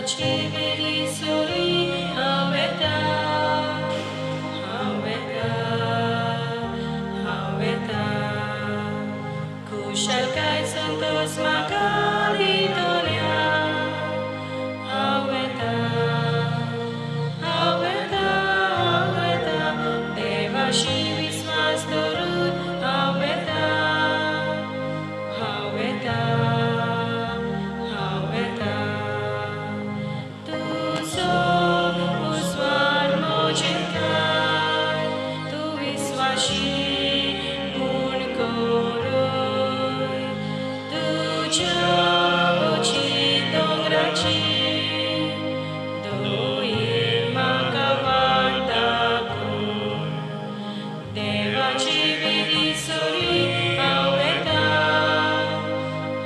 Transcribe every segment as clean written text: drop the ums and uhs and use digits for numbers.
देवाची वेली सोरी हांव येता, हांव येता, हांव येता. खुशालकाय संतोस म्हाका दितल्या. हांव येता, हांव येता, हांव येता. देवाशी विस्वास दवरून हांव येता, हांव येता, हांव येता. तुजो उजवाड म्हजेंतल्यान तूं विस्वाशी म्हूण करूय. तुज्या उची दोंगराची दोये म्हाका वाट दाखोवं. देवाची वेली सोरी हांव येता,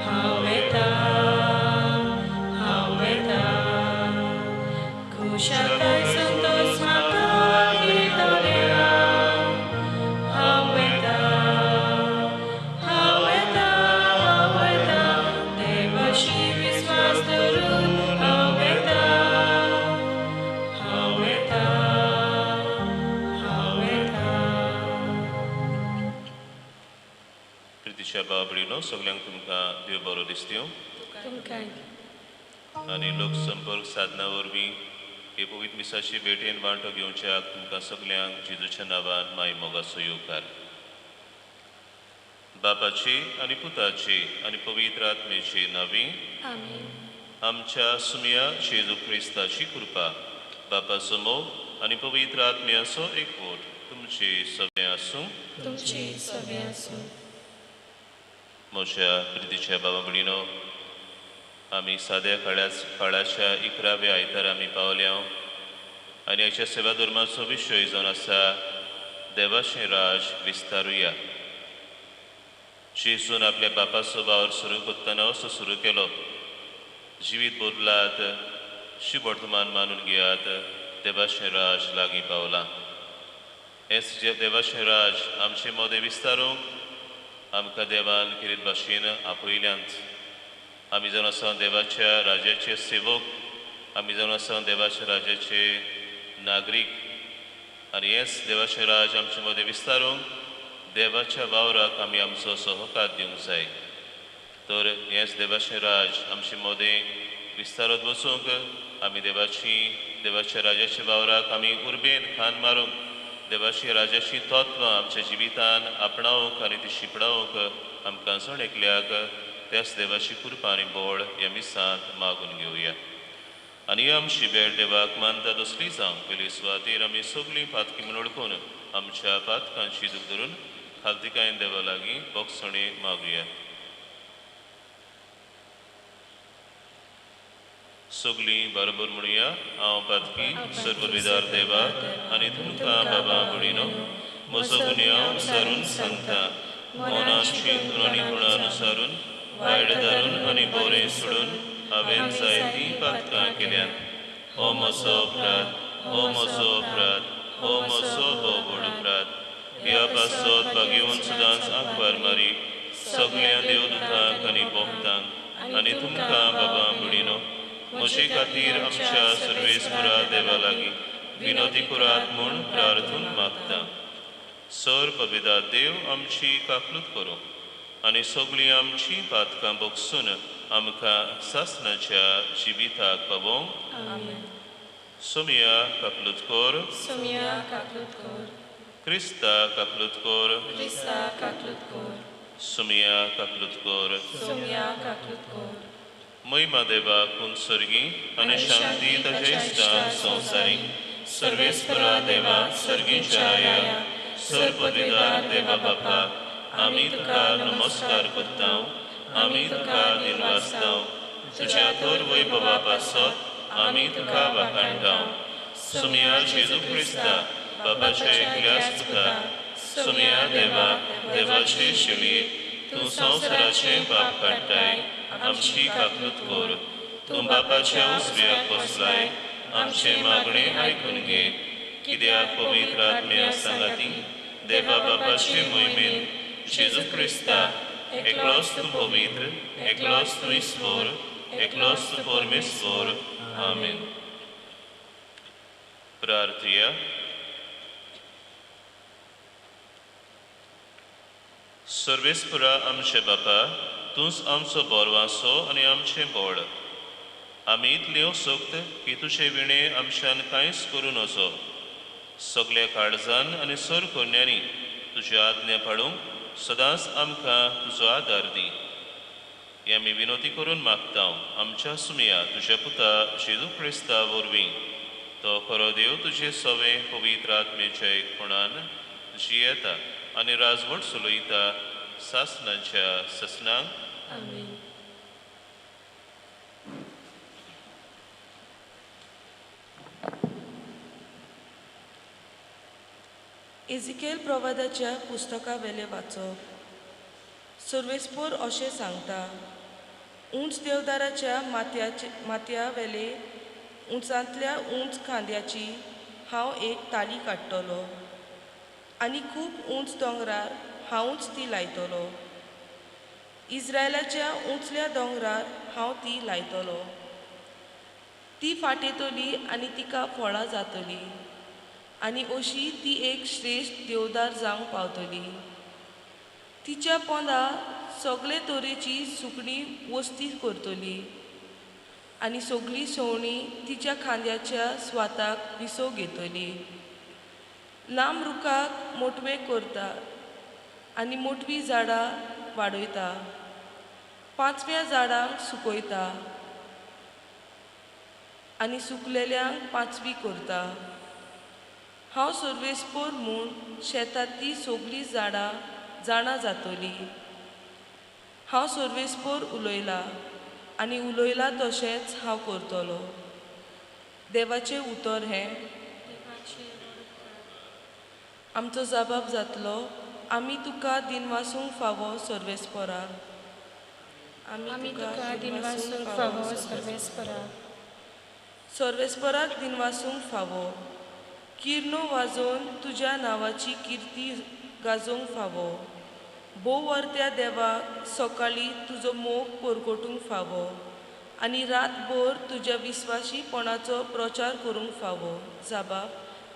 हांव येता, हांव येता. खुशालकाय संतोस म्हाका दितल्या. हांव येता, हांव येता, हांव येता. देवाशी विस्वास दवरून हांव येता, हांव येता, हांव येता. प्रितीच्या बाबडीनो सगल्यांक तुमकां देव बरो दिसत्यो. तुमकां आनी लोकसंपर्क साधना वरवीं हे पवित्र मिसाची भेटेन वांटो घेवच्याक तुमकां सगल्यांक जेजूच्या नांवान माय मोगाचो येवकार. बापाची आनी पुताची आनी पवित्र आत्मेची नांवी. आमेन. आमच्या सुमया जेजू क्रिस्ताची कृपा, बापाचो मोग आनी पवित्र आत्म्याचो एकवट तुमचे सगळें आसूं. तुमचे सगळें आसूं. म्हज्या प्रितीच्या बाबा भयणीनो, आमी साद्या काळाच्या 11व्या आयतार आमी पावल्या आनी हाच्या सेवा धर्माचो विशय जावन आसा देवाचें राज विस्तारुया. जेजून आपल्या बापाचो वावर सुरू करतना असो सुरू केलो, जिवीत बदलात, शिवर्तमान मानून घेयात, देवाचें राज लागीं पावलां. हेंच जे देवाचें राज आमचे मदें विस्तारूंक आमकां देवान खेरीत भाशेन आपयल्यांत. आमी जावन आसा देवाच्या राजाचे सेवक, आमी जावन आसा देवाच्या राजाचे नागरीक आनी हेंच देवाचें राज आमचे मदें विस्तारूंक देवाच्या वावराक आमी आमचो सहकार दिवंक जाय. तर हेंच देवाचें राज आमचे मदें विस्तारत वचूंक आमी देवाच्या राजाच्या वावराक आमी उर्बेन खान मारूंक, देवाची राजाची तत्वां आमच्या जिवितान आपणावंक आनी ती शिंपडावंक आमकां जण एकल्याक त्याच देवाची कृपा आनी बळ ह्या मिसांत मागून घेवया. आनी आमची भेट देवाक मानता तसली जावं. पयली सुवातेर आमी सगळीं पातकी म्हूण वळखून आमच्या पातकांची दूख धरून खालतिकायेन देवा लागीं बोगसणी मागुया. सगळीं बरोबर म्हणुया, हांव पातकी सर्वविदार देवा आनी तुमकां बाबा भयणीनो म्हजो गुन्यांव विचारून सांगता. मनान चिंतून आनी गुणान विचारून वायट धारून आनी बरें सोडून हांवें जायतीं पातकां केल्यांत. हो म्हजो अपराध, हो म्हजो अपराध, हो म्हजो भोव व्हड अपराध. ह्या पासत भागेवन सदांच आंकवार मारी सगळ्या देवदूतांक आनी भक्तांक आनी तुमकां बाबा भयणीनो म्हजे खातीर आमच्या सर्वेस्परा देवा लागीं विनोदी करात म्हूण प्रार्थून मागता. सर पवित्र देव आमची काकलूत करूं आनी सगळीं आमची पातकां बगसून आमकां सासणाच्या जिविताक पावोवंक. सोमिया काकलूत कर, सोमिया काकलूत कर, क्रिस्ता काकलूत कर, क्रिस्ता काकलूत कर, सोमिया काकलूत कर, सोमिया काकलूत कर. महिमा देवाक सर्गी आनी शांती ताच्या इश्टांक संवसारी. सर्वेस्परा देवा सर्गीच्या राया सर्वपदवीदार देवा बापा, आमी तुका नमस्कार करता, आमी तुका दिनवासता. तुज्या थोर वैभवा पासत आमी तुका वाखाणटा. सोमिया जेजू क्रिस्ता बाबाच्या एकल्याच पुता, सोमिया देवा देवाचे शेळये, तूं संवसाराचें पाप काडटाय, आमची काकलूत कर. तूं बापाच्या उजव्याक बसलाय, आमचें मागणें आयकून घे. कित्याक पवित्र आत्म्या सांगाती देवा बापाचे मोहिमेन जेजू क्रिस्ता एकलोच तूं पवित्र, एकलोच तूं ईश्वर, एकलोच तूं परमेश्वर, आमेन. प्रार्थया. सर्वेस्परा आमचे बापा, तूंच आमचो बरो आनी आमचें बळ. आमी इतले असक्त की तुजे विणे आमच्यान कांयच करूं नजो. सगल्या काळजान आनी सर कोन्यांनी तुजी आज्ञा पाळूंक सदांच आमकां तुजो आदार दी. हे आमी विनोती करून मागता आमच्या सुमया तुज्या पुता जेजू क्रिस्ता वरवीं. तो खरो देव तुजे सवे पवित्र आत्मेच्या एकपणान जियेता आनी राजवट चलयता सासनाच्या ससनांक. आमेन. एजिकेल प्रवादाच्या पुस्तका वेले वाचप. सर्वेस्पोर अशें सांगता, उंच देवदाराच्या माथ्या वेले उंचांतल्या उंच खांद्याची हांव एक ताली काडटलो आनी खूब उंच दोंगरार हांवूच ती लायतलो. इस्रायलाच्या उंचल्या दोंगरार हांव ती लायतलो. ती फाटेतली आनी तिका फळां जातली आनी अशी ती एक श्रेश्ठ देवदार जावंक पावतली. तिच्या पोंदा सगळे तरेची सुकणी वस्ती करतली आनी सगळीं सवणीं तिच्या खांद्याच्या स्वाताक विसव घेतली. लांब रुखाक मोटवे करता आनी मोटवीं झाडां वाडयता, पांचव्या झाडांक सुकयता आनी सुकलेल्यांक पांचवी करता. हांव सर्वेस्पोर म्हूण शेतांतलीं सगळीं झाडां जाणा जातली. हांव सर्वेस्पोर उलयलां आनी उलयलां तशेंच हांव करतलो. देवाचें उतर हें. आमचो जबाब जातलो, आमी तुका दिनवासूंक फावो सर्वेस्पोरा. आमी तुका दिनवासूंक फावो सर्वेस्पोरा. सर्वेस्पोराक दिनवासूंक फावो. किर्नो वाजोवन तुज्या नांवाची किर्ती गाजोवंक फावो. भोव वर्त्या देवाक सकाळीं तुजो मोग परगटूंक फावो आनी रातभर तुज्या विस्वाशीपणाचो प्रचार करूंक फावो. जाबाब,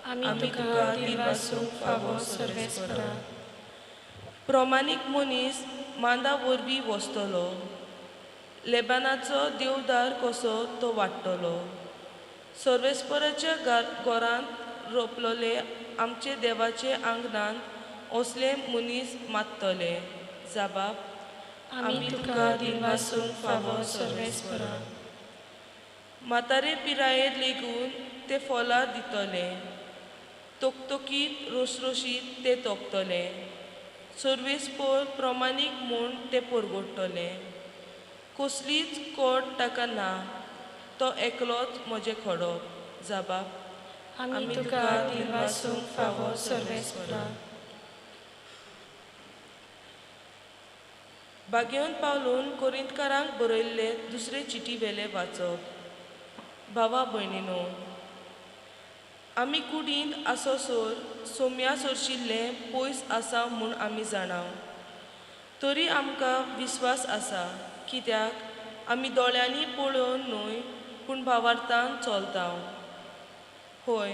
आमी तुका दिनवासूंक फावो सर्वेस्परा. प्रमाणीक मनीस मांदा वरवीं वसतलो, लेबानाचो देवदार कसो तो वाडटलो. सर्वेस्पराच्या घरांत रोपलोले आमचे देवाचे आंगणांत असले मनीस माततले. जाबाब, आमी तुका दिनवासूंक फावो सर्वेस्परा. म्हातारे पिरायेर लेगून ते फळां दितले, तोकतोकीत रोसरोशीत ते तोपतले. सर्वेस्पोर प्रमाणीक म्हूण ते परगटतले. कसलीच कोट ताका ना, तो एकलोच म्हजें खडप. जाबाब, आमी तुका दिनवासूंक फावो सर्वेस्परा. बागेवन पावलून कोरिंतकारांक बरयल्ले दुसरे चिटी वेले वाचप. भावा भयणीनो, आमी कुडींत आसोसर सोम्या सोरशिल्ले पयस आसा म्हूण आमी जाणा, तरी आमकां विस्वास आसा, कित्याक आमी दोळ्यांनी पळोवन न्हय पूण भावार्थान चलता. हय,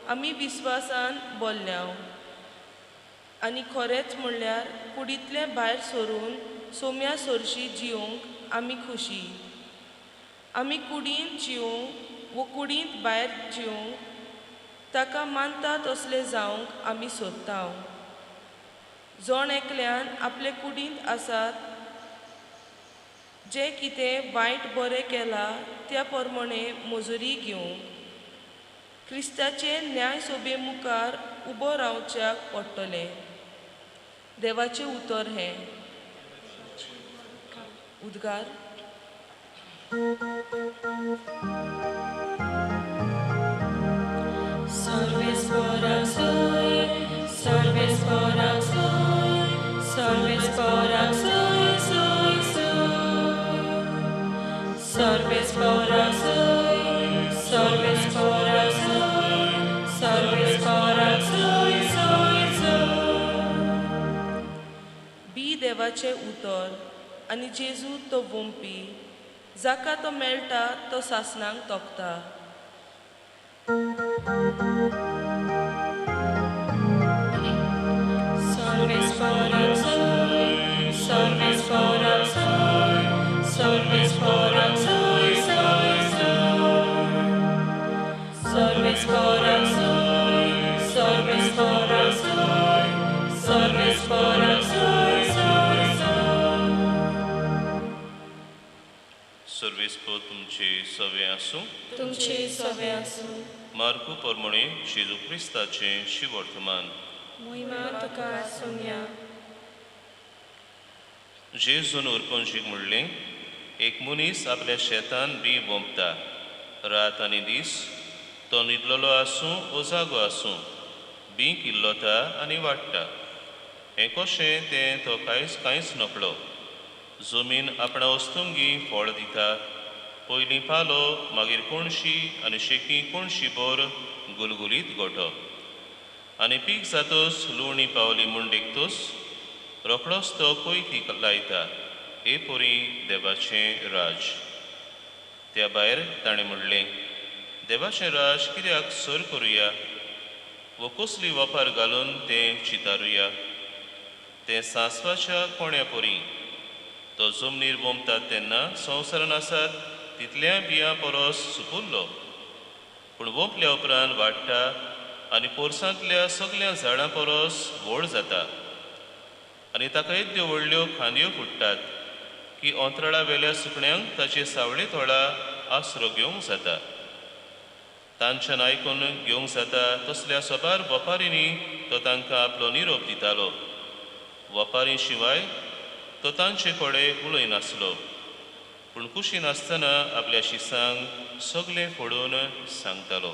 आमी विस्वासान बोल्ल्या आनी खरेंच म्हणल्यार कुडींतलें भायर सरून सोम्या सोरशी जियोंक आमी खुशी. आमी कुडींत जियोंक वो कुडींत भायर जियोंक ताका मानता तसलें जावंक आमी सोदता. जण एकल्यान आपले कुडींत आसात जें कितें वायट बरें केलां त्या प्रमाणे मजुरी घेवंक क्रिस्ताचे न्याय सोबे मुखार उबो रावच्याक पडटलें. देवाचें उतर हें. उद्गार. सर्वेस्पराक सोय, सर्वेस्पराक सोय, सर्वेस्पराक सोय, सोय, सोय. सर्वेस्पराक सोय, सर्वेस्पराक सोय, सर्वेस्पराक सोय, सोय, सोय. बी देवाचें उतर आनी जेजू तो वोमपी. जाका तो मेळटा तो सासणाक तोखता. सर्वेस्पोर तुमचे सवे आसूं. तुमचे सवे आसूं. मार्कू परमणे जेजू क्रिस्ताचें शिवर्तमान. मोहिमा तुका सोम्या. जेजून उरपंजीक म्हणलें, एक मनीस आपल्या शेतान बी वोंपता. रात आनी दीस तो न्हिदलेलो आसूं वो जागो आसूं, बी किल्लोता आनी वाडटा. हें कशें तें तो कांयच नकळो. जमीन आपणा वस्तुंगी फळ दिता. पयलीं पालो, मागीर कोणशी आनी शेकी कोणशी बोर गुलगुलीत गोठो. आनी पीक जातोच लुवणी पावली म्हूण देखतोच रोखडोच तो कोयती लायता. हे पोरी देवाचें राज. त्या भायर ताणें म्हणलें, देवाचें राज कित्याक सर करुया वो कसली वपार घालून तें चितारुया? तें सांसवाच्या कोण्या परी. तो जमनीर वोमतात तेन्ना संवसारान आसात तितल्या बियां परस सुपुरलो, पूण वोंपल्या उपरांत वाडटा आनी पोरसांतल्या सगळ्या झाडां परस व्हड जाता. आनी ताका येद्यो व्हडल्यो खांदयो फुट्टात की अंतराळा वेल्या सुकण्यांक ताचे सावळे थोडा आसरो घेवंक जाता. तांच्यान आयकून घेवंक जाता तसल्या सबार वपारींनी तो तांकां आपलो निरोप दितालो. वपारी शिवाय तो तांचे कडेन उलयनासलो, पूण कुशीन आसतना आपल्या शिसांक सगळें फोडून सांगतालो.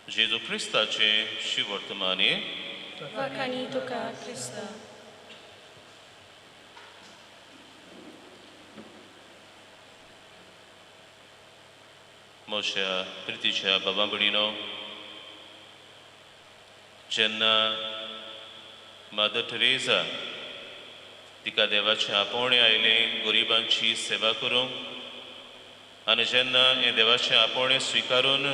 जेजू क्रिस्ताचें शिवर्तमाने. वाखाणी तुका क्रिस्ता. म्हज्या प्रितीच्या बाबा भयणीनो, जेन्ना मदर टेरेजा तिका देवाचें आपोवणें आयलें गरिबांची सेवा करूंक, आनी जेन्ना हें देवाचें आपोवणें स्विकारून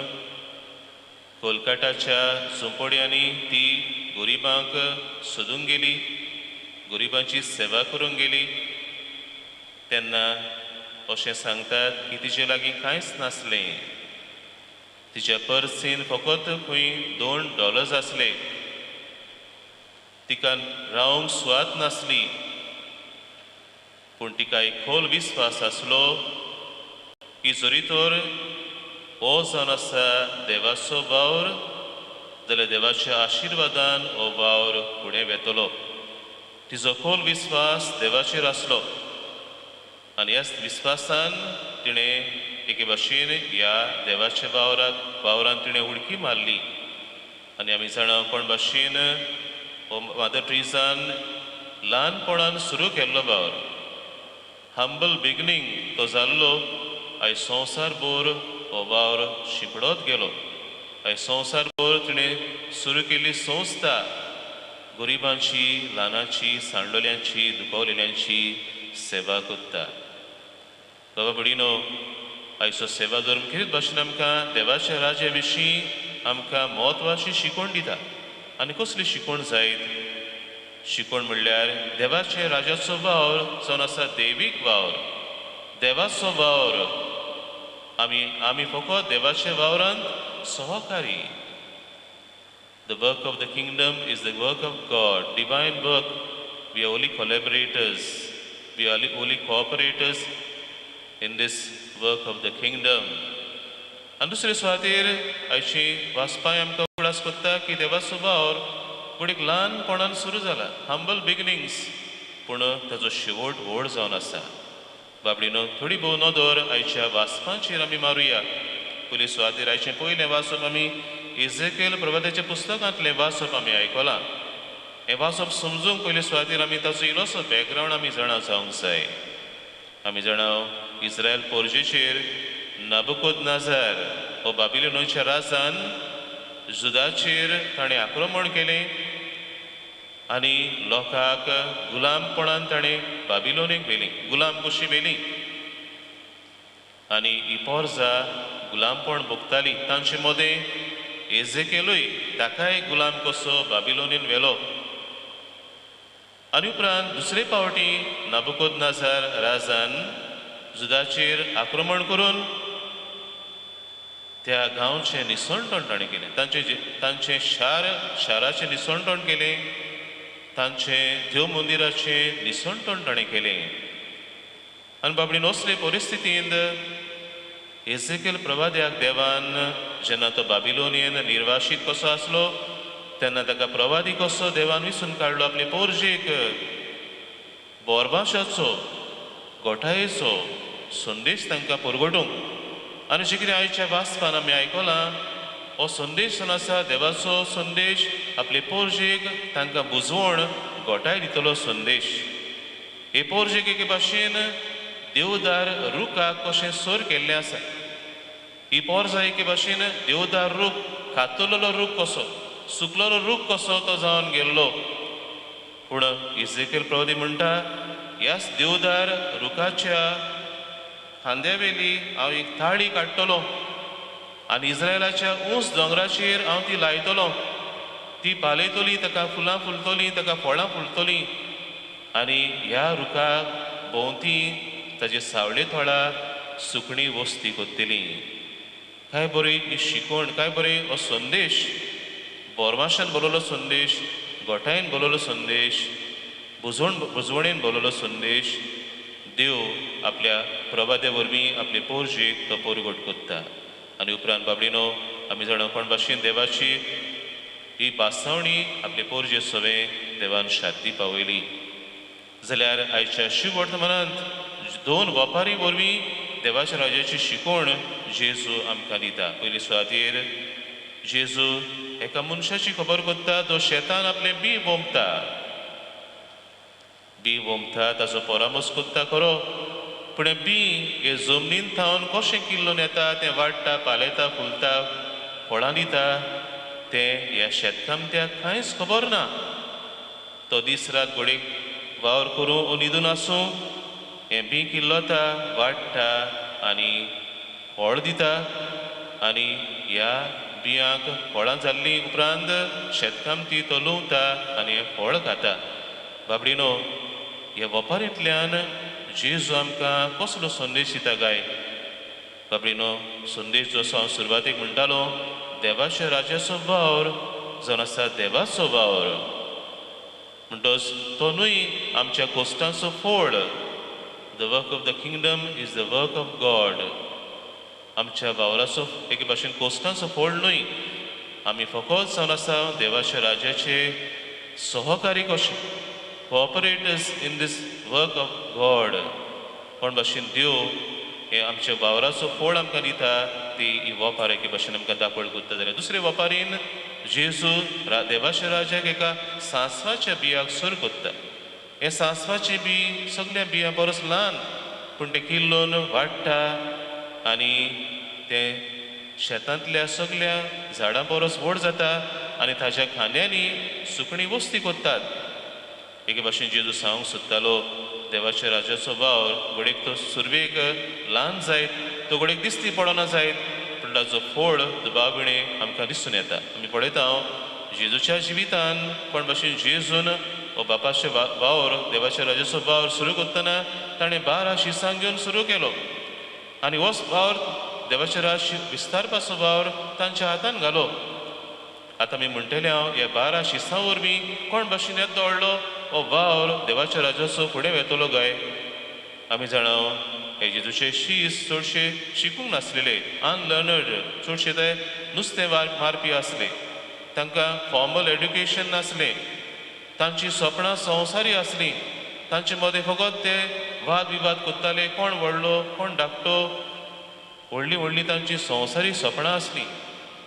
कोलकाताच्या झोंपड्यांनी ती गरिबांक सोदूंक गेली, गरिबांची सेवा करूंक गेली, तेन्ना अशें सांगतात की तिजे लागीं कांयच नासलें. तिच्या पर्सीन फकत खंय $2 आसले. तिका रावंक सुवात नासली, पूण तिका एक खोल विस्वास आसलो की जरी तर हो जावन आसा देवाचो वावर, जाल्यार देवाच्या आशिर्वादान हो वावर फुडें वेतलो. तिजो खोल विस्वास देवाचेर आसलो आनी ह्याच विस्वासान तिणें एके भाशेन ह्या देवाच्या वावरान तिणें उडकी मारली. आनी आमी जाणा कोण भाशेन हो मदर टेरेजान ल्हानपणान सुरू केल्लो वावर, हंबल बिगनींग तो जाल्लो, आयज संवसारभर हो वावर शिंपडत गेलो. आयज संवसारभर तिणें सुरू केल्ली संस्था गरिबांची, ल्हानांची, सांडलेल्यांची, दुखावलेल्यांची सेवा करता. बाबा भयणीनो, आयचो सेवा धर्म खेरीत भाशेन आमकां देवाच्या राज्या विशीं आमकां म्हत्वाची शिकवण दिता. आनी कसली शिकवण जायत? शिकवण म्हणल्यार देवाच्या राजाचो वावर जावन आसा दैवीक वावर, देवाचो वावर. आमी फकत देवाच्या वावरांत सहकारी. The work of the kingdom is the work of God, divine work. We are only collaborators, we are only cooperators in this work of the kingdom. आनी दुसरे सुवातेर आयची वाचपाय आमकां उगडास कोत्ता की देवाचो वावर पूण एक ल्हानपणान सुरू जाला, हंबल बिगनिंग्स, पूण ताचो शेवट व्हड जावन आसा. बाबडीनो, थोडी भोव नदर आयच्या वाचपांचेर आमी मारुया. पयले सुवातेर आयचें पयलें वाचप आमी इजेकेल प्रभाताच्या पुस्तकांतलें वाचप आमी आयकलां. हें वाचप समजूंक पयले सुवातेर आमी ताचो इल्लोसो बॅकग्रावंड आमी जाणा जावंक जाय. आमी जाणा इस्रायल पोरजेचेर नाबुकोदनाजार हो बाबिलोनाच्या राजान जुदाचेर ताणें आक्रमण केलें आनी लोकांक गुलामपणान ताणें बाबिलोनीक व्हेली, गुलाम कशी व्हेली. आनी ही पोरजा गुलामपण भोगताली. तांचे मदें एजेकेलूय, ताकाय गुलाम कसो बाबिलोनीन व्हेलो. आनी उपरांत दुसरे फावटी नाबुकोद नाजार राजान जुदाचेर आक्रमण करून त्या गांवचें निसणटण ताणें केलें, तांचें शाराचें निसणटण केलें, तांचें देव मंदिराचें निसणटण ताणें केलें. आनी बाबडीन असले परिस्थितींत एजेकेल प्रवाद्याक देवान जेन्ना तो बाबिलोनियन निर्वाशीत कसो आसलो तेन्ना ताका प्रवादी कसो देवान विसून काडलो, आपले पोरजेक बोरभाशाचो गोठायेचो संदेश तांकां परगटूंक. आनी जे कितें आयच्या वाचपान आमी आयकलां हो संदेश जावन आसा देवाचो संदेश, आपले पोरजेक तांकां बुजवण गोठाय दितलो संदेश. हे पोरजेक एके भाशेन देवदार रुखाक कशें सर केल्लें आसा. ही पोरजा एके भाशेन देवदार रूख, कातरलेलो रूख कसो, सुकलेलो रूख कसो तो जावन गेल्लो. पूण इजेकेल प्रवादी म्हणटा, ह्याच देवदार रुखाच्या खांद्यावेली हांव एक ताळी काडटलो आनी इस्रायलाच्या ऊंच दोंगराचेर हांव ती लायतलो, ती पालयतली, ताका फुलां फुलतलीं, ताका फळां फुलतलीं आनी ह्या रुखाक भोंवती ताजे सावळे थळा सुकणी वस्ती करतली. काय बरी ही शिकवण, काय बरी हो संदेश, बोरमाशान बरयलो संदेश, गोठायेन बरयलो संदेश, बुजवणेन बरयलो संदेश देव आपल्या प्रवाद्या वरवीं आपले पोरजेक तो परगट करता. आनी उपरांत बाबडीनो आमी जाणा कोण भाशेन देवाची ही बासावणी आपले पोरजे सवें देवान शांती पावयली. जाल्यार आयच्या शिववर्तमानांत दोन वपारी वरवीं देवाच्या राजाची शिकवण जेजू आमकां दिता. पयली सुवातेर जेजू एका मनशाची खबर करता, तो शेतान आपलें बी वोंपता, बी वोंपता, ताचो परामर्श करता खरो, पूण बी हे जमनीन थावन कशें किल्लोन येता, तें वाडटा, पालेता, फुलता, फळां दिता, तें ह्या शेतकामत्याक कांयच खबर ना. तो दीस रात घोडेक वावर करूं ओ न्हिदून आसूं, हें बी किल्लता, वाडटा आनी फळ दिता. आनी ह्या बियांक फळां जाल्लीं उपरांत शेतकामती तो लुंवता आनी हें फळ खाता. बाबडीनो, ह्या वपारींतल्यान जेजू आमकां कसलो संदेश दिता काय? बाबडीनो, संदेश जसो हांव सुरवातेक म्हणटालो, देवाच्या राजाचो वावर जावन आसा देवाचो वावर, म्हणटच तो न्हय आमच्या कोश्टांचो फळ. The work of the kingdom is the work of God. आमच्या वावराचो एके भाशेन कोश्टांचो फळ न्हय, आमी फकत जावन आसा देवाच्या राज्याचे सहकारी कशे, cooperators in this work of God. कोण भाशेन देव हे आमच्या वावराचो फळ आमकां दिता, ती ही वपार एके भाशेन आमकां दाखोवण करता. जाल्यार दुसरे वपारीन जेजू देवाच्या राजाक एका सांसवाच्या बियाक सर करता. हें सांसवाचें बी सगळ्या बियां परस ल्हान, पूण तें किल्लोन वाडटा आनी तें शेतांतल्या सगळ्या झाडां परस व्हड जाता आनी ताच्या खांद्यांनी सुकणी वस्ती करतात. एके भाशेन जेजू सांगूंक सोदतालो, देवाच्या राजाचो वावर घडयेक तो सुरवेक ल्हान जायत, तो घडयेक दिसती पडना जायत, पूण ताचो फळ दुबाविणे आमकां दिसून येता. आमी पळयता जेजूच्या जिवितान कोण भाशेन जेजून हो बापाचे वावर, देवाच्या राजाचो वावर सुरू करतना ताणें 12 शिसांक घेवन सुरू केलो आनी हो वावर देवाचे राज विस्तारपाचो वावर तांच्या हातान घालो. आतां आमी म्हणटले हांव ह्या 12 शिसां वरवीं कोण भाशेन येदो व्हडलो हो वावर देवाच्या राजाचो फुडें वेतलो काय? आमी जाणा हे जेजूचे शीस चडशे शिकूंक नासलेले, अनलर्नड, चडशे ते नुस्तें मारपी आसले, तांकां फॉर्मल एड्युकेशन नासलें, तांची सपनां संवसारी आसलीं, तांचे मदें फकत ते वाद विवाद करताले, कोण व्हडलो कोण धाकटो, व्हडलीं व्हडलीं तांची संवसारी सपनां आसलीं.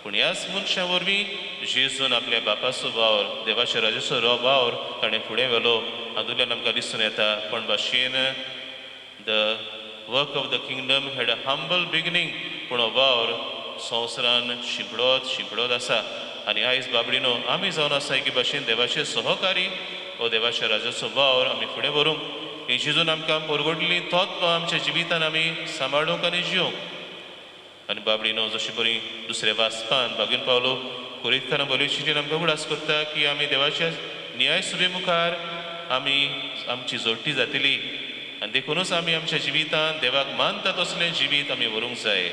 पूण ह्याच मनशां वरवीं जेजून आपल्या बापाचो वावर, देवाच्या राजाचो वावर ताणें फुडें व्हेलो. हातूंतल्यान आमकां दिसून येता कोण भाशेन the work of the kingdom had a humble beginning, पूण हो वावर संवसारान शिंपडत शिंपडत आसा. आनी आयज बाबडीनो आमी जावन आसा एके भाशेन देवाचे सहकारी हो देवाच्या राजाचो वावर आमी फुडें व्हरूंक ही जेजून आमकां परगटली तत्वां आमच्या जिवितान आमी सांबाळूंक आनी जिवंक. आनी बाबडीनो जशे परी दुसऱ्या वाचपान बागीन पावलो कोरितकारां बरी चिटीन आमकां उगडास करता की आमी देवाच्या न्याय सुबे मुखार आमी आमची जोडटी जातली आनी देखुनूच आमी आमच्या जिवितान देवाक मानता तसलें जिवीत आमी व्हरूंक जाय.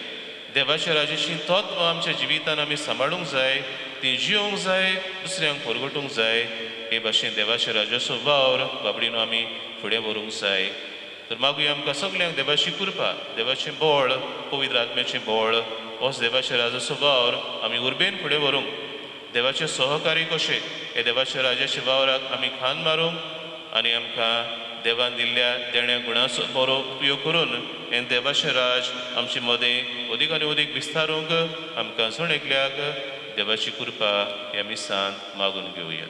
देवाच्या राजाची तत्वां आमच्या जिवितान आमी सांबाळूंक जाय, ती जिवंक जाय, दुसऱ्यांक परगटूंक जाय. हे भाशेन देवाच्या राजाचो वावर बाबडीनो आमी फुडें व्हरूंक जाय. तर मागूया आमकां सगल्यांक देवाची कृपा, देवाचें बळ, पवित्र आत्म्याचें बळ, होच देवाच्या राजाचो वावर आमी उर्बेन फुडें व्हरूंक, देवाचे सहकारी कशे हे देवाच्या राजाच्या वावराक आमी खान मारूंक आनी आमकां देवान दिल्ल्या देण्या गुणाचो बरो उपयोग करून हें देवाचें राज आमचे मदें अदीक आनी अदीक विस्तारूंक आमकां जण एकल्याक देवाची कृपा ह्या मिसांत मागून घेवया.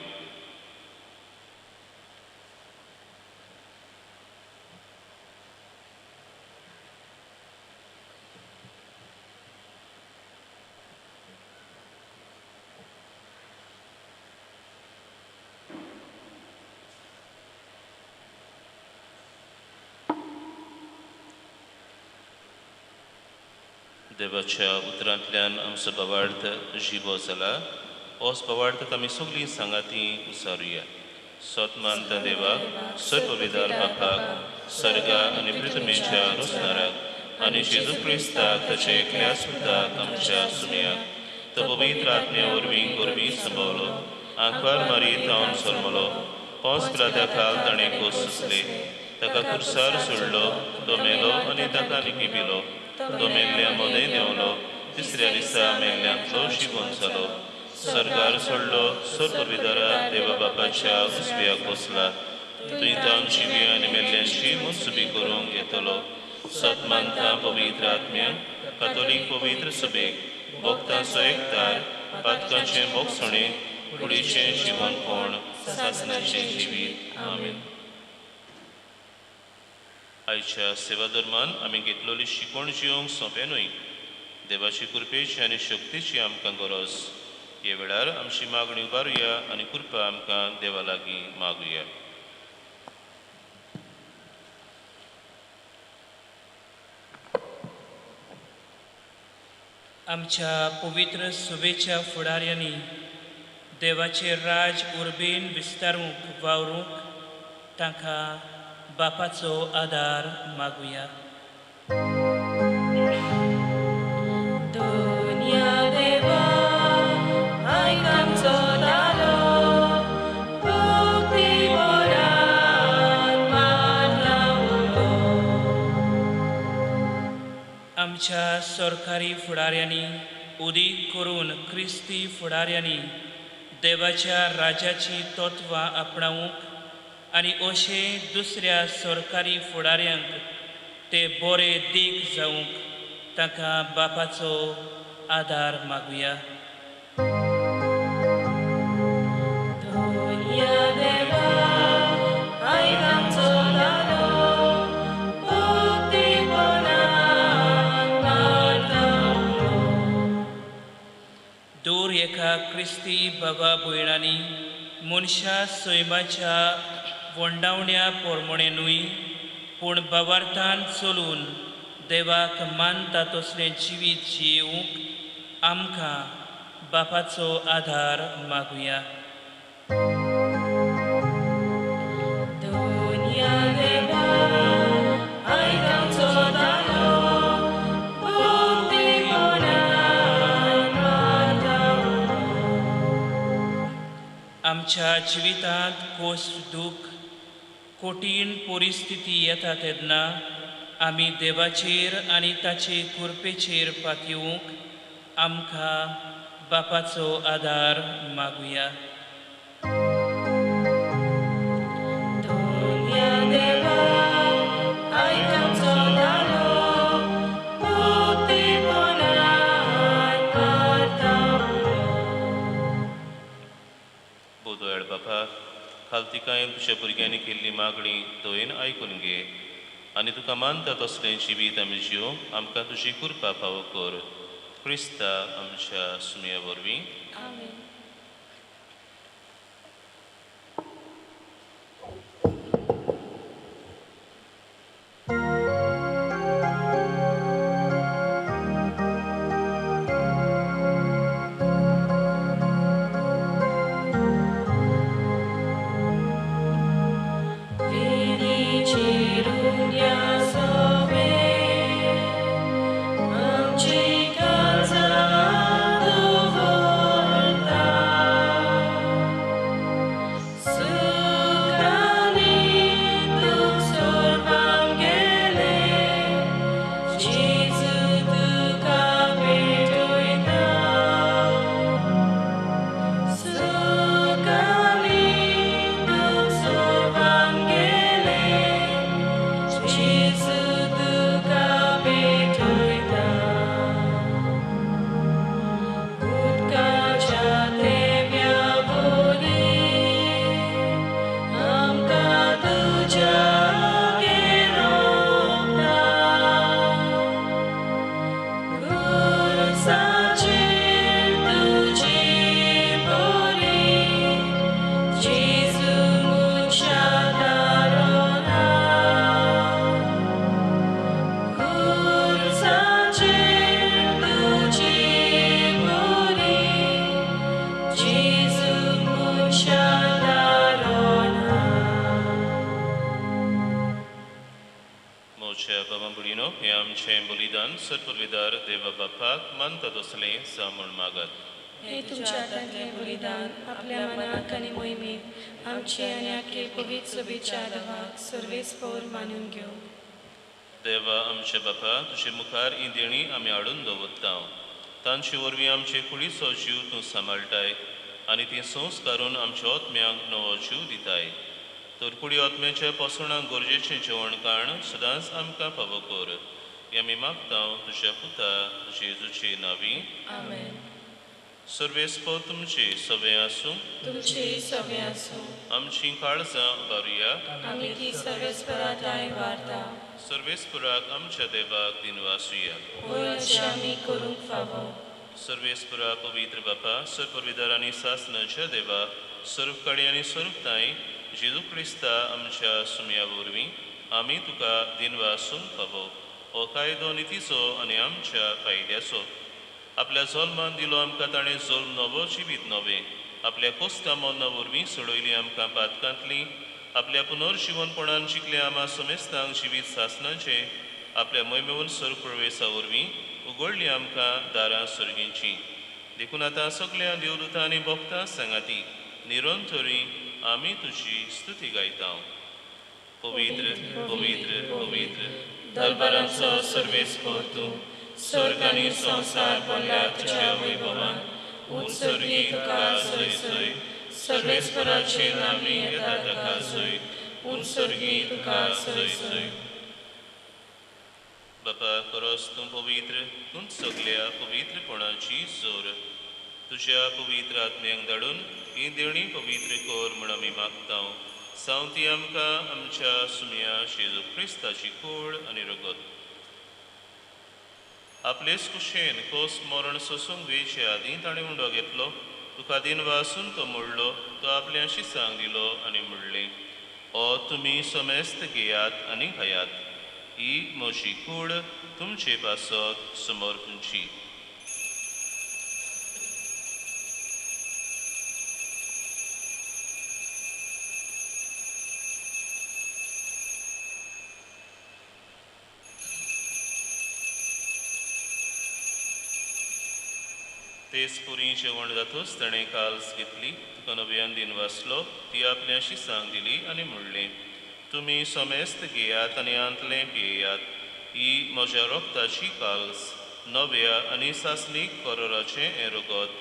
देवाच्या उतरांतल्यान आमचो भावार्थ जिवो जाला, होच भावार्थ आमी सगळीं सांगाती उसारुया. सत मानता देवाक, सर्वविदार बापाक, सर्गा आनी पृथ्वीच्या रोसणाराक आनी जेजू क्रिस्ताक ताच्या एकल्या सुताक आमच्या सुमयाक, तो पवित्र आत्म्या वरवीं गोरवीं संभवलो, आंकवार मारी तावन जल्मलो, पोंस पिलाता खाल ताणें खोस सोंसले, ताका खुर्सार सोडलो, तो मेलो आनी ताका निकिपिलो, तो मेल्ल्या मदें देंवलो, तिसऱ्या दिसा मेल्ल्यांतलो जिवन जालो, सरकार सोडलो, सर्वविदारा देवा बापाच्या उजव्याक बसला, थंय तावन जिवी आनी मेल्ल्यांची मनसुबी करूंक येतलो. सत मानता पवित्र आत्म्याक, कातोलीक पवित्र सभेक, भक्तांचो एकतार, पातकांचें भोगसणें, कुडीचें जिवनपण, सासणाचें जिवीत. आमेन. आयच्या सेवा दरम्यान आमी घेतलेली शिकवण जिवंक सोंपें न्हय. देवाची कृपेची आनी शक्तीची आमकां गरज. ह्या वेळार आमची मागणी उबारुया आनी कृपा आमकां देवा लागीं मागुया. आमच्या पवित्र सभेच्या फुडाऱ्यांनी देवाचें राज उर्बेन विस्तारूंक वावरूंक तांकां बापाचो आदार मागुया. दुनिया देवा आयक आमचो तालो, भक्तीपणान मारला उलो. आमच्या सरकारी फुडाऱ्यांनी उदीक करून क्रिस्ती फुडाऱ्यांनी देवाच्या राजाची तत्वां आपणावंक आनी अशें दुसऱ्या सरकारी फुडाऱ्यांक ते बरे देख जावंक तांकां बापाचो आदार मागुया. दुनिया देवा आयक आमचो तालो, भक्तीपणान मारला उलो. दूर एका क्रिस्ती बाबा भयणांनी मनशा सैमाच्या वंडावण्या पोरमोणें न्हय पूण भावार्थान चलून देवाक मानता तसलें जिवीत जियेवंक आमकां बापाचो आदार मागुया. दुनिया देवा आयक आमचो तालो, भक्तीपणान मारला उलो. आमच्या जिवितांत खोस दूख कठीण परिस्थिती येता तेन्ना आमी देवाचेर आनी ताचे कृपेचेर पातयेवंक आमकां बापाचो आदार मागुया. दुनिया देवा आयक आमचो तालो, भक्तीपणान मारता उलो. बोदोयाळ बापा, खालतिकायेन तुज्या भुरग्यांनी केल्ली मागणी दयेन आयकून घे आनी तुका मानता तसलें जिवीत आमी जिवंक आमकां तुजी कृपा फावो कर. क्रिस्ता आमच्या सुमया वरवीं. आमेन. भावंगुडीनो, हें आमचें बलिदान सरपुर्विदार देवा बापाक मानता तसलें जावं म्हूण मागात. हे तुमच्या हातांतलें बलिदान आपल्या मनाक आनी मोहिमेक आमचे आनी आखे पवित्र सभेच्या देवाक सर्वेस्पोर मानून घेवं. देवा आमच्या बापा, तुजे मुखार ही देणी आमी हाडून दवरता. तांचे वरवीं आमचे कुडीचो जीव तूं सांबाळटाय आनी ती संस्कारून आमच्या आत्म्यांक नवो जीव दिताय. तर कुडी आत्म्याच्या पोसणाक गरजेचें जेवण खाण सदांच आमकां फावो कर. हें आमी मागता तुज्या पुता जेजूचे नांवी. आमेन. सर्वेस्पोर तुमचे सगळें आसूं. तुमचेय सगळें आसूं. आमचीं काळजां उबारुया. आमी ती सर्वेस्परा ठांय वारता. सर्वेस्पराक आमच्या देवाक दिनवासुया. वय अशें आमी करूंक फावो. सर्वेस्परा पवित्र बापा, सरपविदार आनी सासनाच्या देवा, सर्व कडेन आनी सर्वताय जेजू क्रिस्ता आमच्या सुमया वरवीं आमी तुका दिनवासूंक फावो. हो कायदो नितीचो आनी आमच्या फायद्याचो. आपल्या जल्मान दिलो आमकां ताणें जल्म नवो जिवीत नवें. आपल्या कोस्ता मरना वरवीं सोडयली आमकां पातकांतली. आपल्या पुनर्जिवनपणान जिखले आमा समेस्तांक जिवीत सासनाचें. आपल्या मोहिमेवन सर्व प्रवेसा वरवीं उगडली आमकां दारां सर्गींची. देखून आतां सगल्या देवदूतां आनी भक्तां सांगाती निरंतरी आमी तुजी स्तुती गायता. पवित्र पवित्र पवित्र दरबारांचो सर्वेस्पोर तूं, स्वर्ग आनी संवसार भरल्या तुज्या वैभवान. उत्सर्गी तुका जय जय. सर्वेस्पराचे नामी येता ताका जय. उत्सर्गी तुका जय जय. बापा, खरोच तूं पवित्र, तूंच सगल्या पवित्रपणाची जोर. तुज्या पवित्र आत्म्यांक धाडून ही देणी पवित्र कर म्हूण आमी मागता. सावती आमकां आमच्या सुमया जेजू क्रिस्ताची कूड आनी रगत. आपलेच कुशेन कोस मरण सोसूंक वेचे आदीं ताणें उंडो घेतलो. तुका दिनवासून तो मोडलो. तो आपल्या शिसांक दिलो आनी म्हणलें, ओ तुमी समेस्त घेयात आनी खायात. ही म्हजी कूड तुमचे पासत समर्पूंची. तेच पुरी जेवण जातूच ताणें काल्स घेतली. तुका नव्यान दिन वाचलो. ती आपल्या शिसांक दिली आनी म्हणलें, तुमी समेस्त घेयात आनी आंतलें पियेयात. ही म्हज्या रोगताची काल्स, नव्या आनी सासणीक करोराचें हें रगत.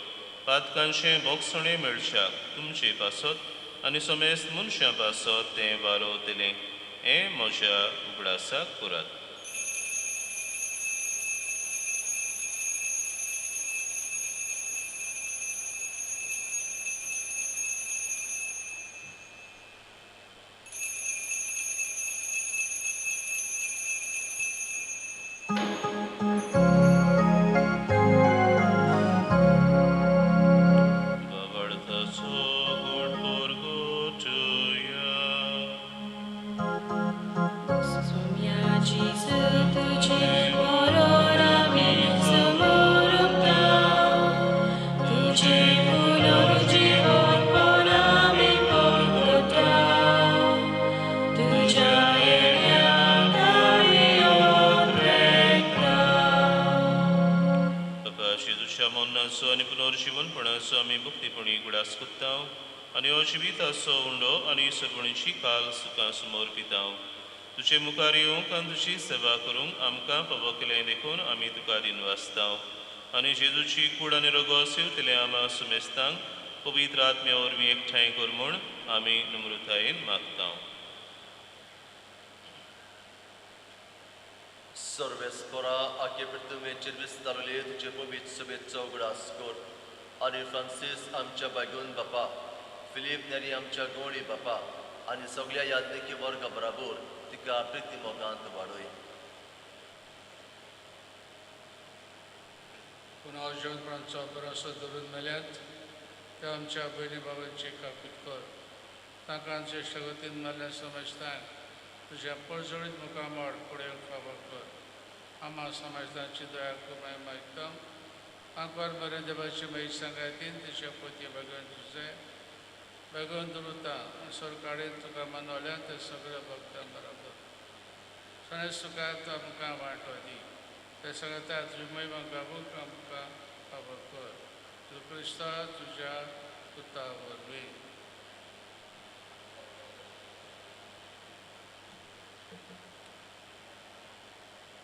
पातकांचें बोगसणें मेळच्याक तुमचे पासत आनी समेस्त मनशां पासत तें वारोवतलें. हें म्हज्या उगडासाक करात. आनी पुनर्जिवनपणाचो आमी भक्तीपणी उगडास कोत्ता आनी हो जिविताचो उंडो आनी सर्वणीची काल सुखां समर्पिता. तुजे मुखार येवंक आनी तुजी सेवा करूंक आमकां फावो केलें देखून आमी तुका दिनवासता. आनी जेजूची कूड आनी रगत सेवतले आमा समेस्तांक पवित्र आत्म्या वरवीं एकठांय कर म्हूण आमी नम्रतायेन मागता. सर्वेस्परा आखे पृथ्वीचेर विस्तारले तुजे पवित्र सभेचो उगडास कर आनी फ्रांसीस आमच्या बागून बापा, फिलीप नेरी आमच्या गोळी बापा आनी सगळ्या याज्ञिकी वर्गा बराबर तिका प्रिती मोगांत वाडय. पुनर्जीवनपणाचो भरोसो धरून मेल्यात त्या आमच्या भयणी बाबांची काकूत कर. तांकां ज्येश्ठगतीन मेल्ल्या समजतांक तुज्या परजळीत मुखामळ फुडें फावो कर. आमा समाजदांची दया कुमाय मागता. आंकवार बरें देवाची मागीर सांगातीन तिच्या पोती भगवन तुजें भगवन दुरुता सरकारेन तुका मानवल्या ते सगळ्या भक्तां बराबर. सगळ्या सुखांत आमकां वांटो दी. त्या सगळ्या तुजी महिमा गावूंक आमकां फावो कर. जेजू क्रिस्ता तुज्या पुता वरवीं.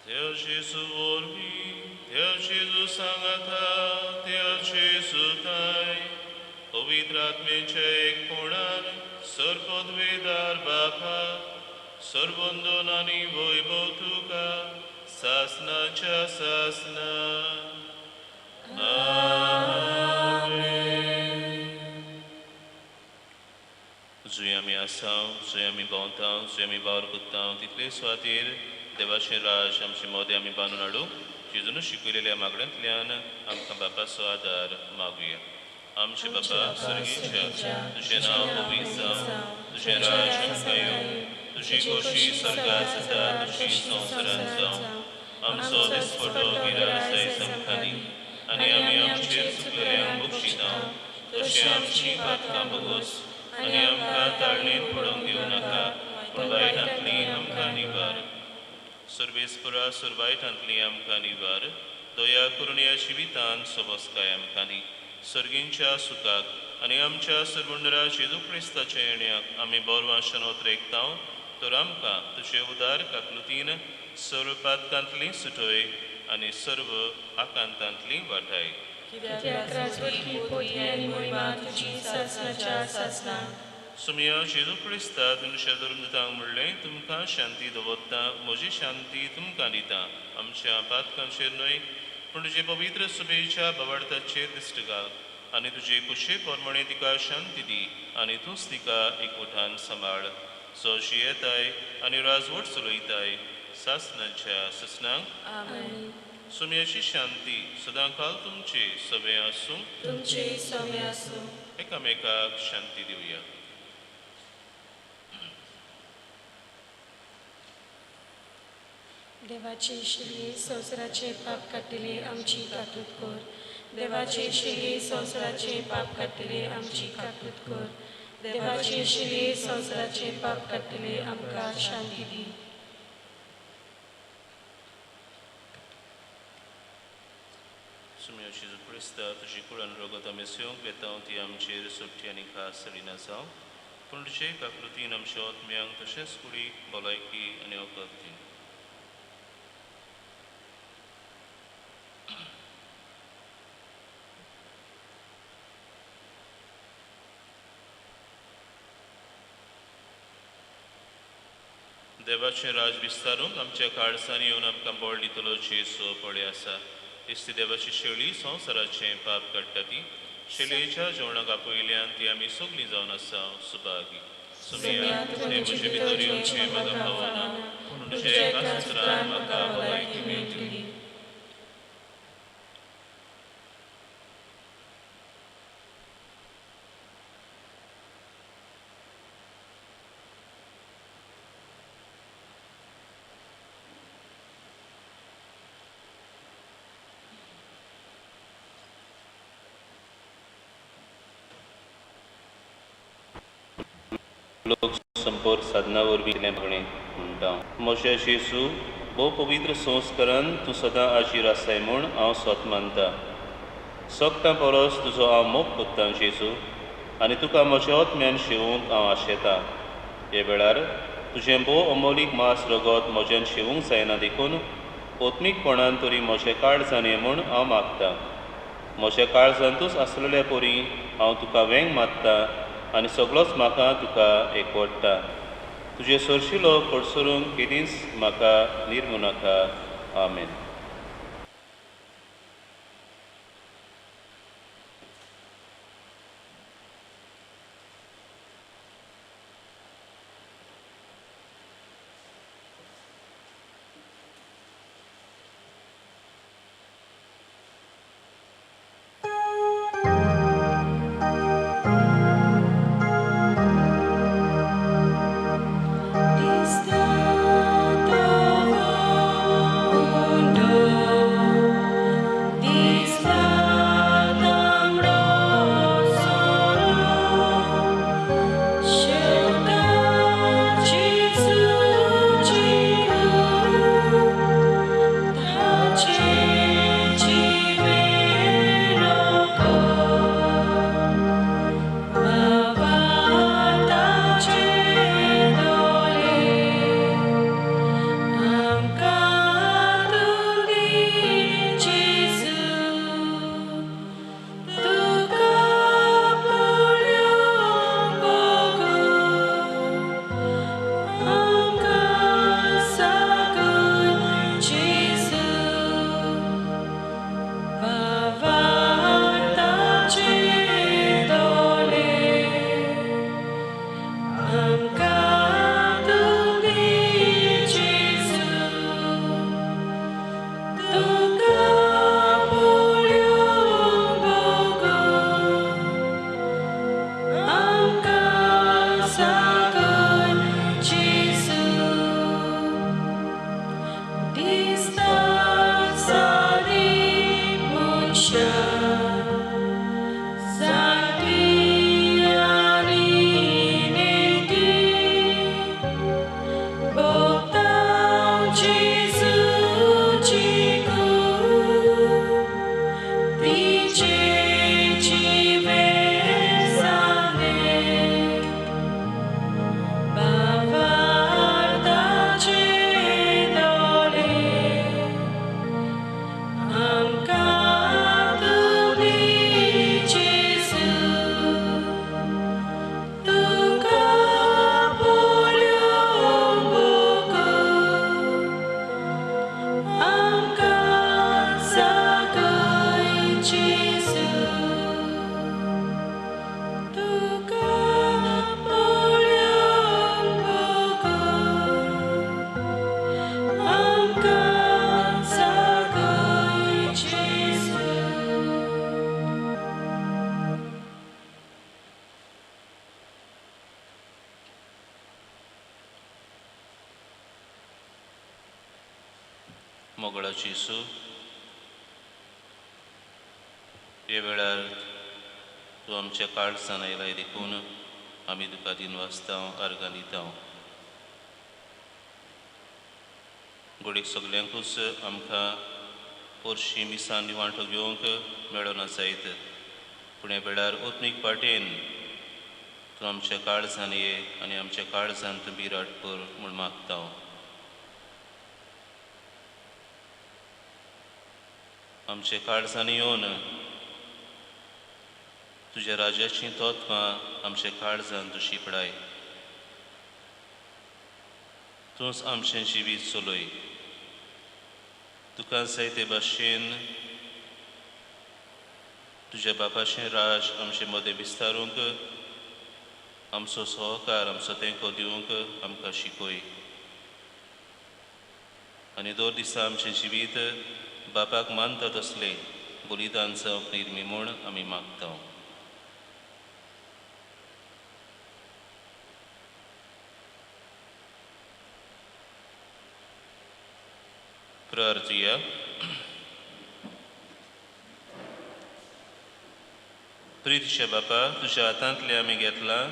त्या जेजू वरवीं, त्या जेजू सांगाता, त्या जेजू ताय, पवित्र आत्म्याच्या एकपणान सर्वपदवेदार बापा, सर्वंदन आनी वैभव तुका सासनाच्या सासना. जंय आमी आसा, जंय आमी भोंवता, जंय आमी वावर करता, तितले सुवातेर देवाचें राज आमचे मोदें आमी बांदून हाडूंक जेजून शिकयलेल्या मागण्यांतल्यान आमकां बापाचो आदार मागुया. आमचे बापा सर्गीच्या, तुजें नांव पवित्र जावं, तुजें राज आमकां येवं, तुजी खोशी स्वर्गात जाता तशी संवसारांत जावं. आमचो दिसपटो गिरास आयज आमकां दी आनी आमी आमचेर चुकलेल्यांक बक्षिता तशें आमची पातकां बगोस आनी आमकां ताळणेंत पडोवंक दिवं नाका, पूण वायटांतली आमकां निवार. सर्वेस्परा सुरवायटांतली आमकां निवार. दया करून ह्या जिवितांत सोबसकाय आमकां दी. सर्गींच्या सुखाक आनी आमच्या सर्वंडरा जेजू क्रिस्ताच्या येण्याक आमी बोरवांशन ओतरेकता, तर आमकां तुजे उदार काकलुतीन सर्व पातकांतली सुटय आनी सर्व आकांतांतली वाटाय. कित्याक राजवटकी पोतली आनी मोहिमा तुजी सासनाच्या सासना. सुमया जेजू क्रिस्ता तुमच्या धर्मदूतांक म्हणलें, तुमकां शांती दवरता, म्हजी शांती तुमकां दिता. आमच्या पातकांचेर न्हय, पूण तुजे पवित्र सुबेच्या बवाडताचेर दिश्ट घाल आनी तुजे कुशे प्रमाणे तिका शांती दी आनी तूंच तिका एकवटान सांबाळ. सो शियेताय आनी राजवट चलयताय सासनाच्या सासनांक. आमेन. सुमयाची शांती सदांकाल तुमचे सगळे आसूं. तुमचे सवे आसूं. एकामेकाक शांती दिवया. देवाची शिली संवसाराचे पाप काडटले आमची काकूत कर. देवाची शिली संवसाराचे पाप काडटले आमची काकूत कर. देवाची शिली संवसाराचे पाप काडटले आमकां शांती दी. सुमया जेजू क्रिस्ता तुजी कुळान रगत आमी सेवंक वेता ती आमचेर सुट्टी आनी खास चडिना जावं, पूण तुजे काकृतीन आमच्या आत्म्यांक तशेंच कुडीक भलायकी आनी वखद दी. देवाचें राज विस्तारूंक आमच्या काळसांनी येवन आमकां बळ दितलो जेजू पळय आसा. इस्ती देवाची शेळी संवसाराचें पाप काडटा ती शेळयेच्या जेवणाक आपयल्यान ती आमी सगलीं जावन आसा सुभागी. सुमया तुवें म्हजे भितर येवचें म्हाका फावना, पूण तुज्या एका सुत्रान म्हाका भलायकी मेळटली. लोक संपर्क साधना वरवीं केल्लें मागणें म्हणटा. म्हज्या जेजू, भोव पवित्र संस्कारान तूं सदां आजीर आसाय म्हूण हांव स्वत मानता. सगटां परस तुजो हांव मोग कोत्तां जेजू, आनी तुका म्हज्या आत्म्यान शेवूंक हांव आशेतां. हे वेळार तुजें भोव अमोलीक मांस रगत म्हज्यान शेवूंक जायना देखून आत्मीकपणान तरी म्हजें काळजान ये म्हूण हांव मागतां. म्हज्या काळजांतूच आसलेल्या परी हांव तुका वेंग मारता आनी सगळोच म्हाका तुका एकवटता. तुजे सरशिलो कडसरूंक केदींच म्हाका निर्मू नाका. आमेन. Distrato un मोगळाची सू हे वेळार तूं आमच्या काळजान आयलाय देखून आमी तुका दिनवासता, अर्गां दिता. घडयेक सगल्यांकूच आमकां पोरशी मिसान वांटो घेवंक मेळना जायत, पूण ह्या वेळार ओत्मीक पाटेन तूं आमच्या काळजान ये आनी आमच्या काळजान तूं बिराट कर म्हूण मागता. आमच्या काळजान येवन तुज्या राज्याचीं तत्वां आमच्या काळजान तूं शिंपडाय. तूंच आमचें जिवीत चलय. तुका जाय ते भाशेन तुज्या बापाचें राज आमचे मदें विस्तारूंक आमचो सहकार, आमचो तेंको दिवंक आमकां शिकय. आनी दर दिसा आमचें जिवीत बापाक मानता तसलें बलिदान जावंक निर्मी म्हूण आमी मागता. प्रार्थुया. प्रितीच्या बापा, तुज्या हातांतलें आमी घेतलां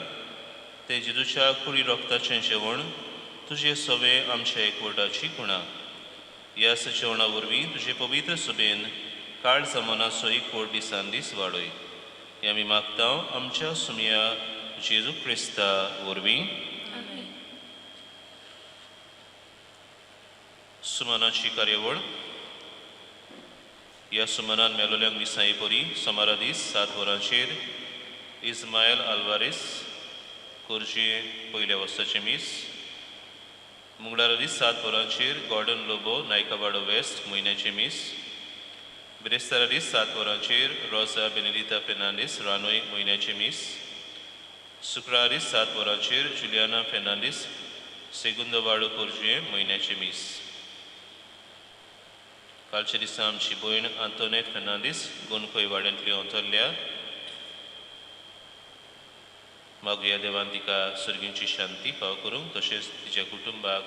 तें जेजूच्या कुडी रोगताचें जेवण तुजे सवे आमच्या एकवटाची खुणा. ह्या जेवणा वरवीं तुजे पवित्र सभेन काळजा मनाचो एकवट दिसान दीस वाडय. हें आमी मागता आमच्या सुमया जेजू क्रिस्ता वरवीं. सुमनाची कार्यावळ. ह्या सुमनान मेलोल्यांक मिसाई परी सोमारा दीस 7 वरांचेर इस्मायल आल्वारीस कोरजे पयल्या वर्साचें मीस. मंगळारा दीस 7 वरांचेर गॉर्डन लोबो नायकावाडो वेस्ट म्हयन्याचें मीस. बिरेस्तारा दीस 7 वरांचेर रोजा बेनेदिता फेर्नांडीस रानोय म्हयन्याचें मीस. शुक्रारा दीस 7 वरांचेर जुलियाना फेर्नांडीस सेगुंदवाडो कोरजे म्हयन्याचें मीस. कालच्या दिसा आमची भयण आंतोनेत फेर्नांडीस गोंदखोय वाड्यांतली अंतरल्या. मागुया देवान तिका सर्गींची शांती फावो करूंक, तशेंच तिच्या कुटुंबाक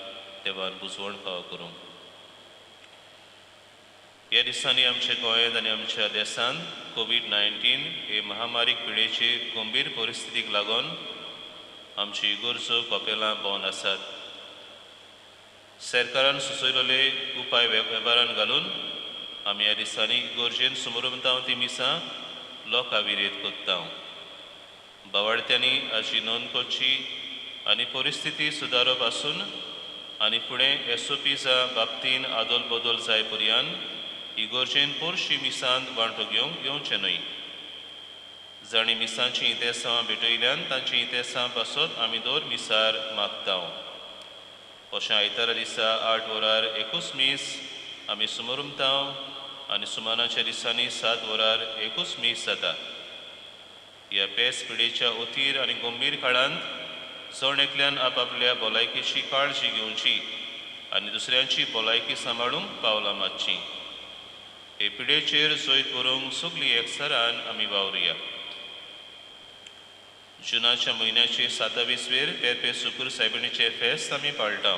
देवान बुजवण फावो करूंक. ह्या दिसांनी आमच्या गोंयांत आनी आमच्या देशांत कोवीड-19 हे महामारीक पिडेचे गंभीर परिस्थितीक लागून आमची इगर्जो कपेलां बंद आसात. सरकारान सुचयलेले उपाय वेव्हारान घालून आमी ह्या दिसांनी इगर्जेन समोर ती मिसां लोकां विरेत करता. बावाडत्यांनी हाची नोंद करची आनी परिस्थिती सुदारप आसून आनी फुडें एसओपीच्या बाबतीन आदोल बदल जाय पर्यंत इगर्जेन पोरशी मिसांत वांटो घेवंक येवचें न्हय. जांणी मिसांचीं इतिहासां भेटयल्यान तांची इतिहासां पासत आमी दर मिसार मागता. अशें आयतारा दिसा 8 वरार एकूच मीस आमी सुमरुमता आनी सुमानाच्या दिसांनी 7 वरार एकूच मीस जाता. ह्या पेस पिडेच्या अथीर आनी गंभीर काळांत जण एकल्यान आपापल्या भलायकेची काळजी घेवची आनी दुसऱ्यांची भलायकी सांबाळूंक पावलां मारचीं. हे पिडेचेर जैत व्हरूंक सगळीं एकसरान आमी वावरुया. जुनाच्या म्हयन्याचे 27 वेर पेरपे सुकूर सायबिणीचें फेस्त आमी पाळटा.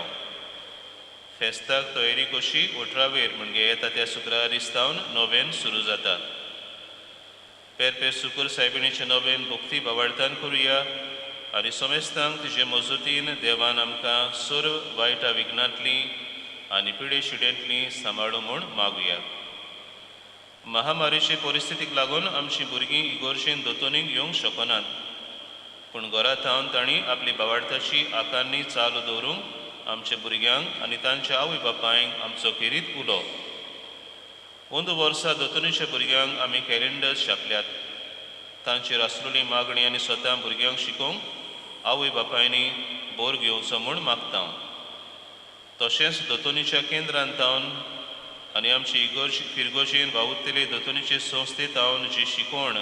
फेस्ताक तयारी कशी 18 वेर म्हणजे येता त्या शुक्रार दिसावन नोवेन सुरू जाता. पेरपे सुकूर सायबिणीचें नोवेन भक्ती भावार्थान करुया आनी समेस्तांक तिजे मजतीन देवान आमकां सर्व वायटा विघ्नांतलीं आनी पिडे शिडेंतलीं सांबाळू म्हूण मागुया. महामारीचे परिस्थितीक लागून आमचीं भुरगीं इगर्जेन दोतोनीक येवंक शकनात, पूण घरा थावन तांणी आपली भावार्थाची आकारणी चालू दवरूंक आमच्या भुरग्यांक आनी तांच्या आवय बापायंक आमचो खेरीत उलो. अंदू वर्सा दोतोनीच्या भुरग्यांक आमी कॅलेंडर छापल्यात. तांचेर आसलेली मागणी आनी स्वता भुरग्यांक शिकोवंक आवय बापायनी बोर घेवचो म्हूण मागता. तशेंच दोतोनीच्या केंद्रांत थावन आनी आमची इगर्ज फिरगोजेन वावुरतले दोतोनीचे संस्थे थावन जी शिकवण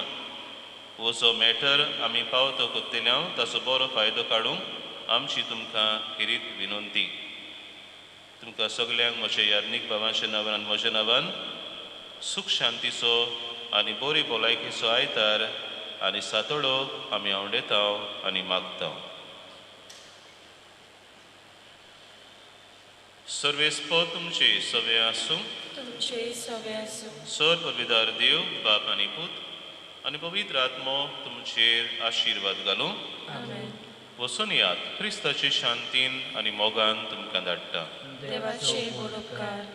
वो जो मॅटर आमी पावतो करतले ताचो बरो फायदो काडूंक आमची तुमकां खेरीत विनंती. तुमकां सगल्यांक म्हज्या याज्ञीक बाबांच्या नांवान आनी म्हज्या नांवान सूख शांतीचो आनी बरी भलायकेचो आयतार आनी सातोडो आमी आवडेता आनी मागता. सर्वेस्पोर तुमचे सवे आसूं. तुमचे सवे आसूं. सर पदवीदार देव बाप आनी पूत आनी पवित्र आत्मो तुमचेर आशिर्वाद घालूं. आमेन. वचून यात, क्रिस्ताचे शांतीन आनी मोगान तुमकां धाडटा. देवाचे बरोपकार.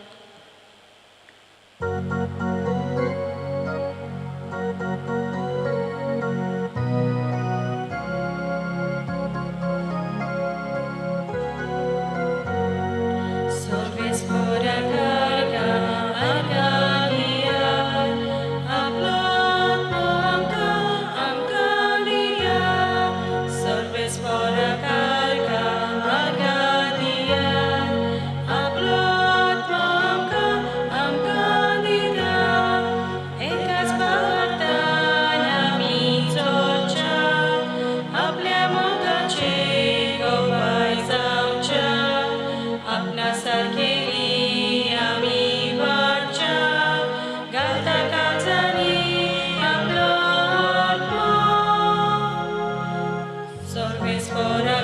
Sorves por